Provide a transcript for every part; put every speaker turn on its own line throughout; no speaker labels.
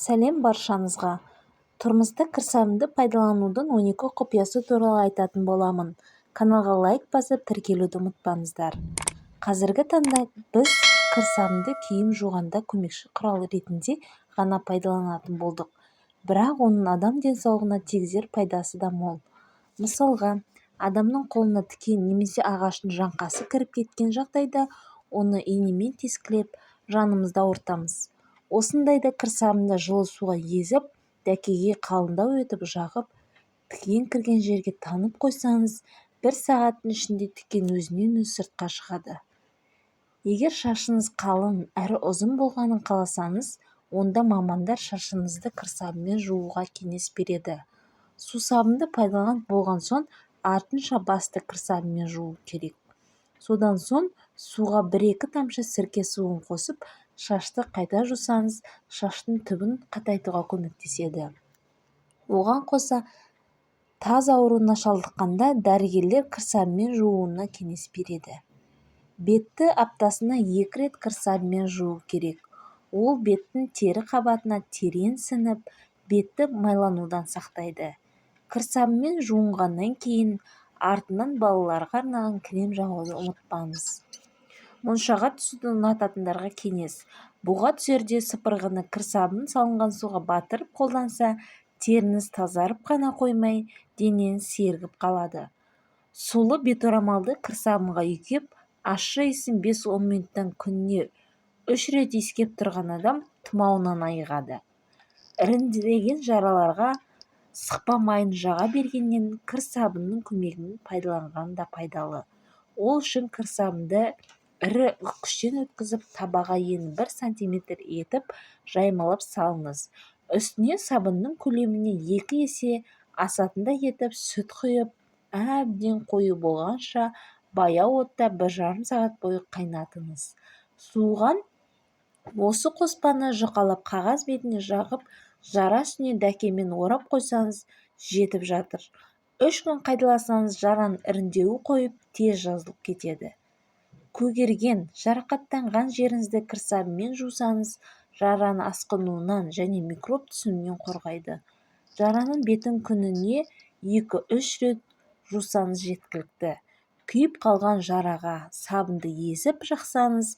Сәлем баршаңызға! Тұрмыста кірсабынды пайдаланудың 12 құпиясы туралы айтатын боламын. Каналға лайк басып, тіркелуді ұмытпаңыздар. Қазіргі таңда біз кірсабынды киім жуғанда көмекші құрал ретінде ғана пайдаланатын болдық. Бірақ оның адам денсаулығына тигізер пайдасы да мол. Мысалға, адамның қолына тікен немесе ағаштың жаңқасы кіріп кеткен жағдайда оны инемен тескілеп, жанымызды ауыртамыз. Осындайда кірсабынды жылы суға езіп, дәкеге қалыңдау етіп жағып, тікен кірген жерге таңып қойсаңыз, бір сағаттың ішінде тікен өзінен-өзі сыртқа шығады. Егер шашыңыз қалың әрі ұзын болғанын қаласаңыз, онда мамандар шашыңызды кірсабынмен жууға кеңес береді. Сусабынды пайдаланып болған соң артынша басты кірсабынмен жуу керек. Содан соң суға бір-екі тамшы сірке суын қосып, шашты қайта жусаңыз, шаштың түбін қатайтуға көмектеседі. Оған қоса, таз ауруына шалдыққанда дәрігерлер кірсабынмен жууына кеңес береді. Бетті аптасына 2 рет кірсабынмен жуу керек. Ол беттің тері қабатына терең сіңіп, бетті майланудан сақтайды. Кірсабынмен жуынғаннан кейін артынан балаларға арналған крем жағуды ұмытпаңыз. Моншаға түсуді ұнататындарға кеңес. Буға түсерде сыпырғыны кірсабын салынған суға батырып қолданса, теріңіз тазарып қана қоймай, денеңіз сергіп қалады. Сулы беторамалды кірсабынға үйкеп, ащы иісін 5-10 минуттан күніне 3 рет иіскеп тұрған адам тұмауынан айығады. Іріңдеген жараларға сықпа майын жаға бергеннен кірсабынның көмегін пайдаланған да пайдалы. Ол үшін кірсабынды ірі үккіштен өткізіп, табаға ені 1 сантиметр етіп жаймалап салыңыз. Үстіне сабынның көлеміне 2 есе асатындай етіп сүт құйып, әбден қою болғанша баяу отта 1,5 сағат бойы қайнатыңыз. Суыған осы қоспаны жұқалап қағаз бетіне жағып, жара үстіне дәкемен орап қойсаңыз, жетіп жатыр. 3 күн қайталасаңыз, жараның іріңдеуі қойып, тез жазылып кетеді. Көгерген, жарақаттанған жеріңізді кірсабынмен жусаңыз, жараны асқынуынан және микроб түсуінен қорғайды. Жараның бетін күніне 2-3 рет жусаңыз жеткілікті. Күйіп қалған жараға сабынды езіп жақсаңыз,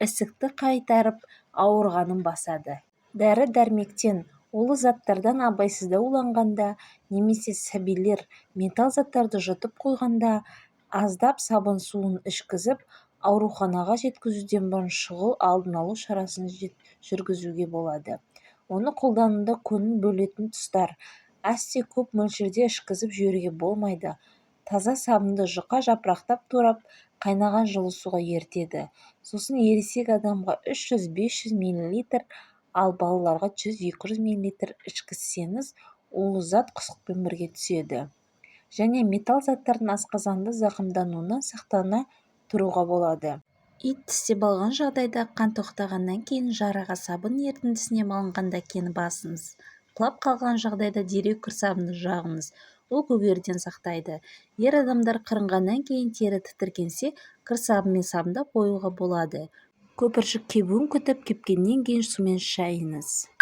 ісікті қайтарып, ауырғанын басады. Дәрі-дәрмектен, улы заттардан абайсызда уланғанда немесе сәбилер металл заттарды жұтып қойғанда аздап сабын суын ішкізіп, ауруханаға жеткізуден бұрын шұғыл алдын алу шарасын жүргізуге болады. Оны қолдануда көңіл бөлетін тұстар: әсте көп мөлшерде ішкізіп жіберуге болмайды. Таза сабынды жұқа жапырақтап турап, қайнаған жылы суға ерітеді. Сосын ересек адамға 300-500 мл, ал балаларға 100-200 мл ішкізсеңіз, улы зат құсықпен бірге түседі. Және металл заттардың асқазанды зақымдануынан сақтана тұруға болады. Ит тістеп алған жағдайда қан тоқтағаннан кейін жараға сабын ерітіндісіне малынған дәкені басыңыз. Құлап қалған жағдайда дереу кірсабынды жағыңыз. Ол көгеруден сақтайды. Ер адамдар қырынғаннан кейін тері тітіркенсе, кірсабынмен сабындап қоюға болады. Көпіршік кебуін күтіп, кепкеннен кейін сумен шайыңыз.